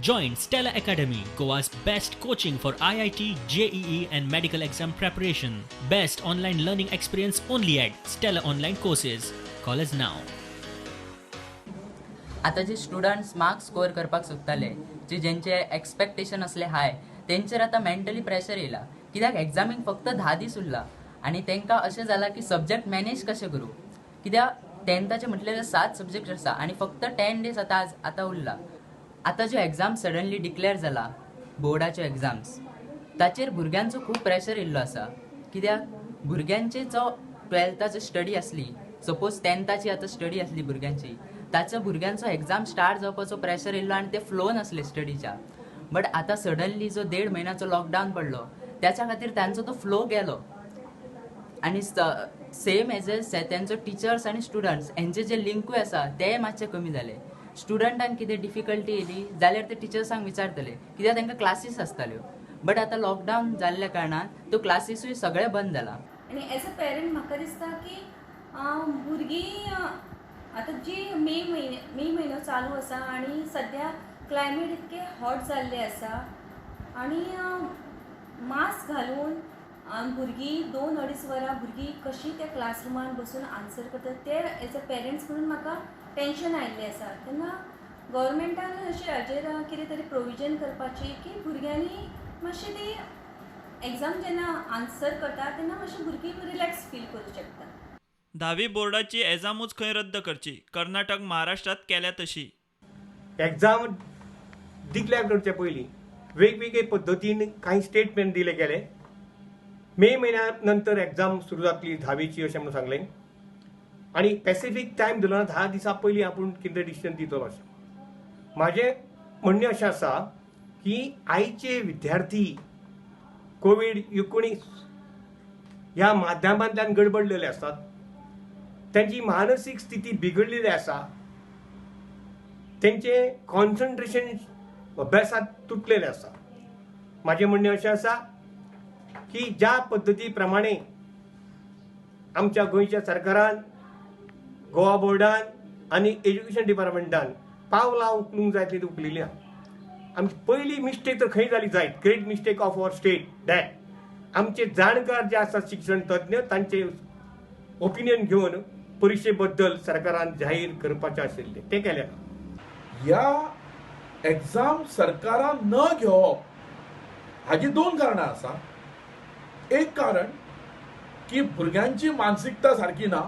Join Stella Academy, Goa's best coaching for IIT, JEE, and medical exam preparation. Best online learning experience only at Stella Online Courses. Call us now. आतां जे students marks score करपाक सोदताले, जे जेंचे expectation असले हाय, तेंचेर आतां mentally pressure येयला, कित्याक एग्जामीक फक्त 10 दीस उरला आनी तांकां अशें जालां की सब्जॅक्ट मॅनेज कशें करूं, कित्याक टेंथाचे म्हटल्यार सात सब्जॅक्ट आसा आनी फक्त 10 डेज आतां आज आतां उरला. आतां ज्यो एग्जाम सडनली डिक्लेअर जाला, बोर्डाच्यो एग्जाम्स, ताचेर भुरग्यांचो खूब प्रेशर येयल्लो आसा, कित्याक भुरग्यांचे जो ट्वेल्थाचो स्टडी आसली, सपोज टेंथाची आतां स्टडी आसली भुरग्यांची, ताचो भुरग्यांचो एग्जाम स्टार्ट जावपाचो प्रेशर येयल्लो आनी ते फ्लोन आसले स्टडीच्या. बट आतां सडनली जो देड म्हयन्याचो लॉकडावन पडलो, त्याच्या खातीर तांचो तो फ्लो गेलो आनी सेम एज ए तेंचो टिचर्स आनी स्टुडंट्स हेंचे जे लिंकूय आसा, तेय मातशे कमी जाले. स्टुडंटांक कितें डिफिकल्टी येयली जाल्यार ते टिचर्सांक विचारतले, कित्याक तांकां क्लासीस आसताल्यो. बट आतां लॉकडावन जाल्ल्या कारणान त्यो क्लासीसूय सगळे बंद जाला. आनी एज अ पेरंट म्हाका दिसता की भुरगीं आतां जी मे म्हयनो चालू आसा आनी सद्या क्लायमेट इतकें हॉट जाल्लें आसा आनी मास्क घालून भुरगीं 2-2.5 वरां भुरगीं कशीं त्या क्लासरुमान बसून आन्सर करतात, ते एज अ पेरंट्स म्हणून म्हाका टेंशन आयिल्लें आसा. तेन्ना गोवोरमेंटान अशें हाजेर कितें तरी प्रोविजन करपाचें की भुरग्यांनी मातशें ती एग्जाम जेन्ना आन्सर करता तेन्ना मातशें भुरगीं रिलॅक्स फील करूं शकता. धावी बोर्डाची एग्जामूच खंय रद्द करची, कर्नाटक, महाराष्ट्रात केल्या तशी. एग्जाम डिक्लेअर करचे पयलीं वेगवेगळे पद्दतीन कांय स्टेटमेंट दिले गेले. मे म्हयन्या नंतर एग्जाम सुरू जातली धावेची अशें म्हणून सांगलें आनी स्पेसिफीक टायम दिलो ना, 10 दिसां पयलीं आपूण कितें डिसिजन दितलो अशें. म्हाजें म्हणणें अशें आसा की आयचे विद्यार्थी कोवीड 19 ह्या माध्यमांतल्यान गडबडलेले आसात. तांची मानसीक स्थिती बिगडलेली आसा. तेंचे कॉन्सन्ट्रेशन अभ्यासात तुटलेलें आसा. म्हाजें म्हणणें अशें आसा की ज्या पद्दती प्रमाणे आमच्या गोंयच्या सरकारान, गोवा बोर्डान आनी एज्युकेशन डिपार्टमेंटान पावलां उखलूंक जाय ती उखलिली आहा. आमची पयली मिस्टेक तर खंय जाली जायत, great mistake of our state, that आमचे जाणकार जे आसात, शिक्षण तज्ञ, तांचे ओपिनियन घेवन परिक्षे बद्दल सरकारान जाहीर करपाचें आशिल्लें, तें केलें ना. ह्या एग्जाम सरकारान न घेवप हाजी दोन कारणां आसा. एक कारण की भुरग्यांची मानसिकता सारकी ना.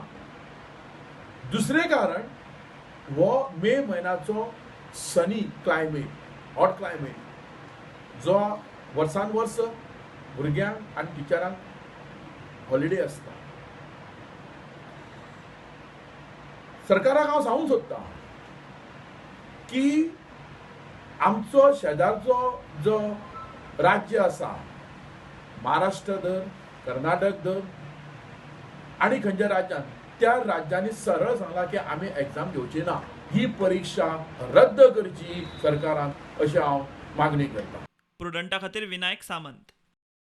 दुसरें कारण, हो मे म्हयन्याचो सनी क्लायमेट, हॉट क्लायमेट, जो वर्सान वर्स भुरग्यांक आनी टिचरांक हॉलिडे आसता. सरकाराक हांव सांगूंक सोदतां की आमचो शेजारचो जो राज्य आसा, महाराष्ट्र धर, कर्नाटक धर आनी खंयच्या राज्यान, त्या राज्यांनी सरळ सांगलां की आमी एग्जाम घेवची ना, ही परिक्षा रद्द करची सरकारान, अशें हांव मागणी करतां. प्रुडंटा खातीर विनायक सामंत.